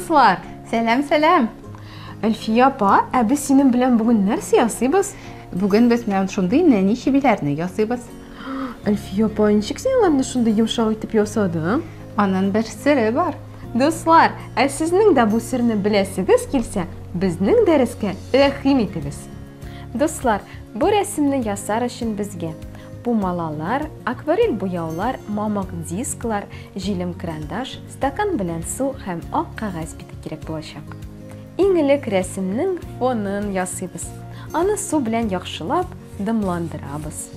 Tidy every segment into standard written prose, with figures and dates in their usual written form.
дуслар! Сәлам, сәлам! Әлфия апа, ә без синең белән бүген нәрсә ясыйбыз? Бүген без менә шундый нәни чебиләрне ясыйбыз. Әлфия апа, ничек син аларны шундый йомшак итеп ясадың? Аның бер сере бар. Дуслар, ә сезнең дә бу серне беләсегез килсә, безнең дәрескә рәхим итегез. Дуслар, бу рәсемне ясар өчен безгә пумалалар, акварель буяулар, мамык дисклар, җилем карандаш, стакан белән су һәм ак кәгазь бите кирәк булачак. Иң элек рәсемнең фонын ясыйбыз. Аны су белән яхшылап дымландырабыз.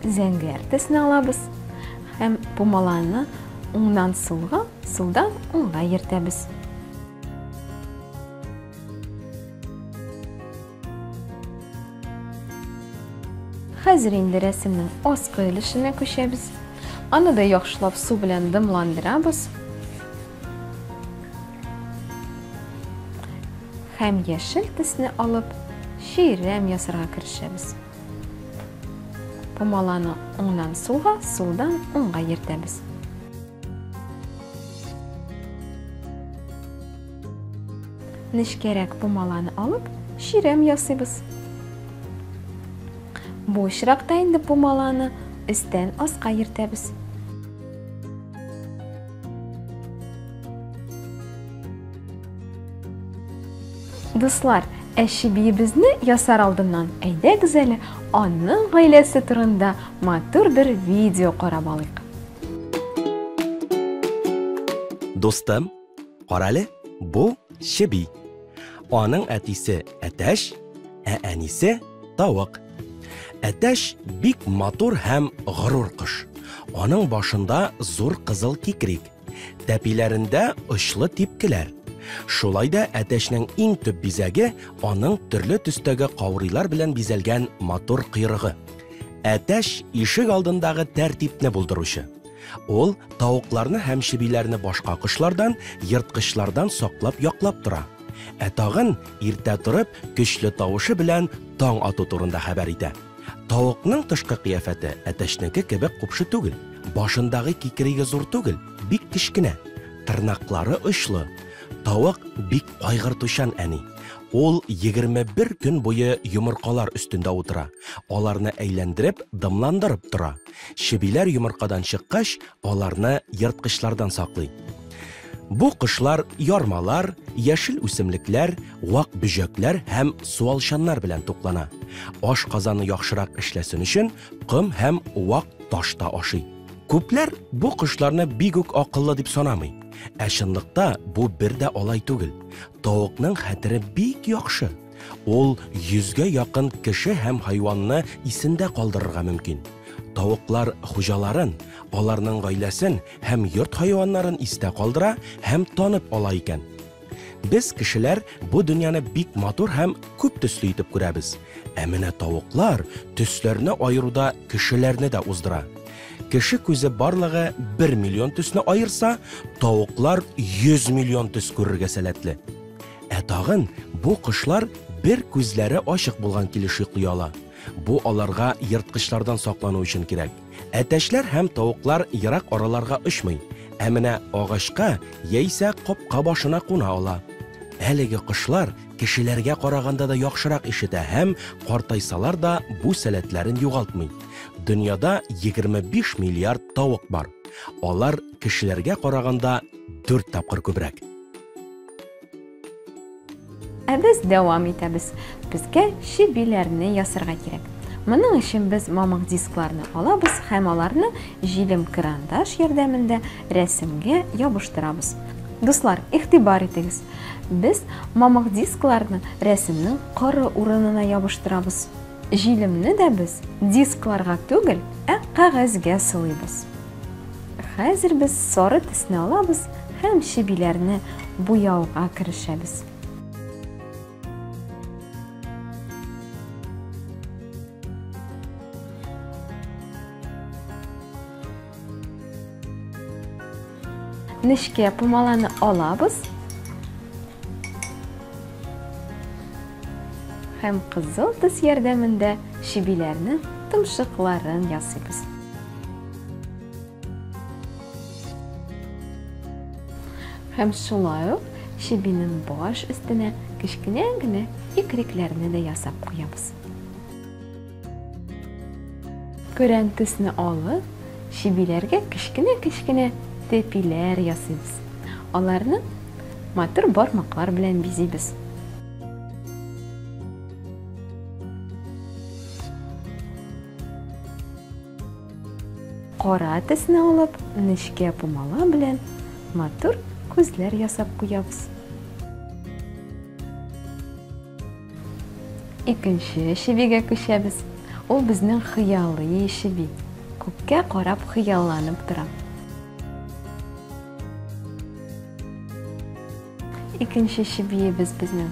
Зәңгәр төсне алабыз һәм пумаланы уңнан сулга, сулдан уңга йөртәбез. Хәзер инде рәсемнең аскы өлешенә күчәбез. Аны да яхшылап су белән дымландырабыз. Һәм яшел төсне алып, чирәм ясарга керешәбез. Пумаланы уңнан сулга, сулдан уңга йөртәбез. Нечкәрәк пумаланы алып, чирәм ясыйбыз. Бу очракта инде пумаланы өстән аска йөртәбез. Дуслар, ә чебиебезне ясар алдыннан әйдәгез әле аның гаиләсе турында матур бер видео карап алыйк. Дустым, карале, бу чеби. Аның әтисе әтәч, ә әнисе тавык. Әтәч бик матур һәм горур кош. Аның башында зур кызыл кикрик, тәпиләрендә очлы типкеләр. Шулай да әтәчнең иң төп бизәге аның төрле төстәге каурыйлар белән бизәлгән матур койрыгы. Әтәч ишек алдындагы тәртипне булдыручы. Ул тавыкларны һәм чебиләрне башка кошлардан, ерткычлардан саклап яклап тора. Ә тагын иртә торып, көчле тавышы белән таң ату турында хәбәр итә. Тавыкның тышкы кыяфәте әтәчнеке кебек купшы түгел. Башындагы кикриге зур түгел, бик кечкенә. Тырнаклары очлы. Тавык бик кайгыртучан әни. Ул 21 көн буе йомыркалар өстендә утыра. Аларны әйләндереп, дымландырып тора. Чебиләр йомыркадан чыккач, аларны ерткычлардан саклый. Бу кошлар ярмалар, яшел үсемлекләр, вак бөҗәкләр һәм суалчаннар белән туклана. Аш казаны яхшырак эшләсен өчен ком һәм вак таш та ашый. Күпләр бу кошларны бик үк акыллы дип санамый. Ә чынлыкта бу бер дә алай түгел. Тавыкның хәтере бик яхшы. Ул йөзгә якын кеше һәм хайванны исендә калдырырга мөмкин. Тавыклар хуҗаларын, аларның гаиләсен һәм йорт хайваннарын истә калдыра һәм танып ала икән. Без, кешеләр, бу дөньяны бик матур һәм күп төсле итеп күрәбез. Ә менә тавыклар төсләрне аеруда кешеләрне дә уздыра. Кеше күзе барлыгы 1 миллион төсне аерса, тавыклар 100 миллион төс күрергә сәләтле. Ә тагын бу кошлар бер күзләре ачык булган килеш йоклый ала. Бу аларга ерткычлардан саклану өчен кирәк. Әтәчләр һәм тавыклар ерак араларга очмый, ә менә агачка яисә капка башына куна ала. Әлеге кошлар кешеләргә караганда да яхшырак ишетә һәм картайсалар да бу сәләтләрен югалтмый. Дөньяда 25 миллиард тавык бар. Алар кешеләргә караганда 4 тапкыр күбрәк. Ә без дәвам итәбез. Безгә чебиләрне ясарга кирәк. Моның өчен без мамык дискларны алабыз һәм аларны җилем карандаш ярдәмендә рәсемгә ябыштырабыз. Дуслар, игътибар итегез. Без мамык дискларны рәсемнең коры урынына ябыштырабыз. Җилемне дә без дискларга түгел, ә кәгазьгә сылыйбыз. Хәзер без сары төсне алабыз һәм чебиләрне буяуга керешәбез. Нечкә пумаланы алабыз һәм кызыл төс ярдәмендә чебиләрнең томшыкларын ясыйбыз. Һәм шулай ук чебинең баш өстенә кечкенә генә кикрикләрне дә ясап куябыз. Көрән төсне алып, чебиләргә кечкенә-кечкенә тәпиләр ясыйбыз. Аларны матур бармаклар белән бизибез. Кара төсне алып, нечкә пумала белән матур күзләр ясап куябыз. Икенче чебигә күчәбез. Ул безнең хыялый чеби. Күккә карап хыялланып тора. Икенче чебиебез безнең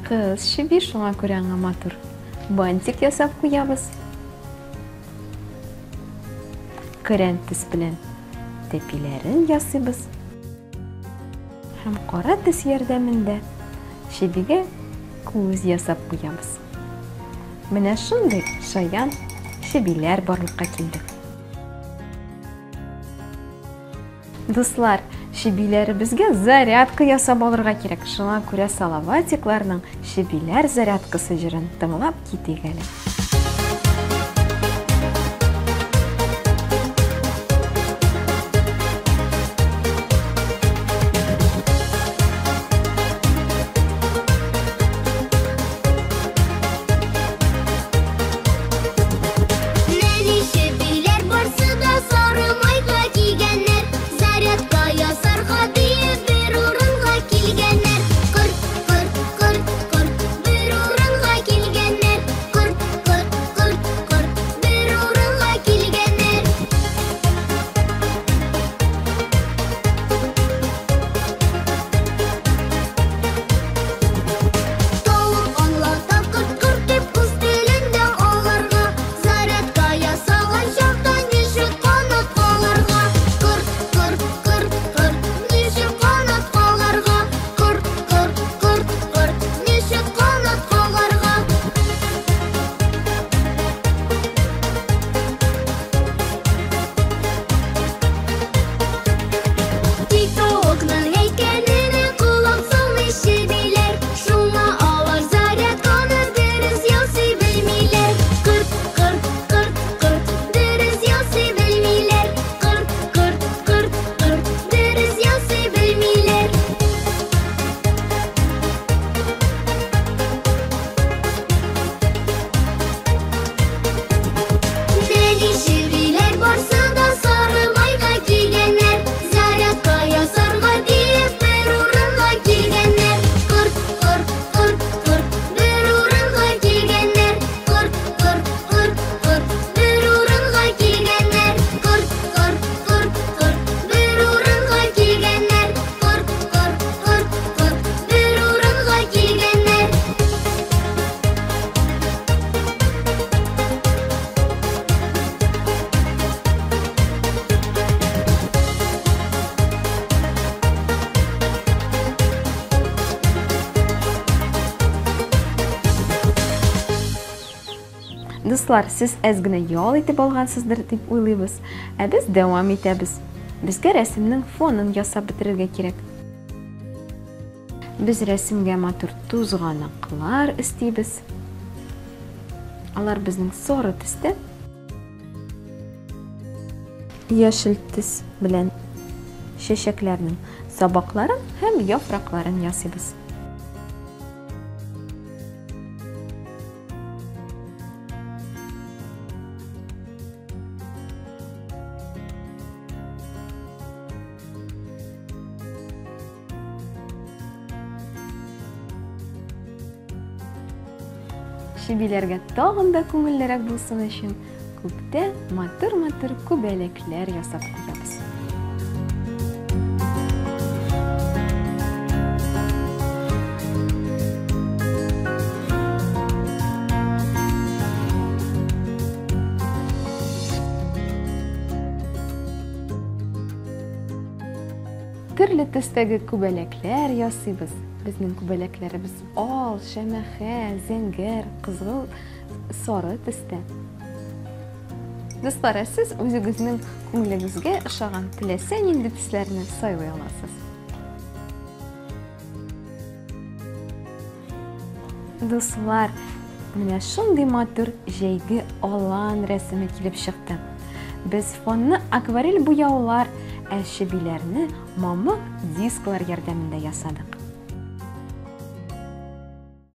кыз чеби, шуңа күрә аңа матур бантик ясап куябыз. Көрән төс белән тәпиләрен ясыйбыз. Һәм кара төс ярдәмендә чебигә күз ясап куябыз. Менә шундый шаян чебиләр барлыкка килде. Дуслар, чебиләребезгә зарядка ясап алырга кирәк. Шуңа күрә Салаватикларның Чебиләр зарядкасы җырын тыңлап китик әле. Нәни чебиләр барсы да сары майка кигәннәр, зарядка ясарга диеп бер урынга килгәннәр. Кырт, кырт, кырт, кырт, бер урынга килгәннәр. Кырт, кырт, кырт, кырт, бер урынга килгәннәр. Тавык аңлата кырт-кырт дип үз телендә аларга, зарядка ясаган чакта ничек канат калырга? Кырт, кырт, кырт, кырт, ничек канат калырга? Кырт, кырт, кырт, кырт, ничек канат калырга? Тик тавыкның әйткәненә колак салмый чебиләр, шуңа алар зарядканы дөрес ясый белмиләр. Кырт, кырт, кырт, кырт, дөрес ясый белмиләр. Кырт, кырт, кырт, кырт, дөрес ясый белмиләр. Нәни чебиләр барсы да сары майка кигәннәр, зарядка ясарга диеп бер урынга килгәннәр. Кырт, кырт, кырт, кырт, бер урынга килгәннәр. Кырт, кырт, кырт, кырт, бер урынга килгәннәр. Кырт, кырт, кырт, кырт, бер урынга килгәннәр. Кырт, кырт, кырт, кырт, бер урынга килгәннәр. Дуслар, сез әз генә ял итеп алгансыздыр дип уйлыйбыз. Ә без дәвам итәбез. Безгә рәсемнең фонын ясап бетерергә кирәк. Без рәсемгә матур тузганаклар өстибез. Алар безнең соры төстә. Яшел төс белән чәчәкләрнең сабакларын һәм яфракларын ясыйбыз. Чебиләргә тагын да күңеллерәк булсын өчен күктә матур-матур күбәләкләр ясап куябыз. Төрле төстәге күбәләкләр ясыйбыз. Безнең күбәләкләребез ал, шәмәхә, зәңгәр, кызгыл, сары төстә. Дуслар, ә сез үзегезнең күңелегезгә ошаган теләсә нинди төсләрне сайлый аласыз. Дуслар, менә шундый матур җәйге алан рәсеме килеп чыкты. Без фонны акварель буяулар, ә чебиләрне мамык дисклар ярдәмендә ясадык.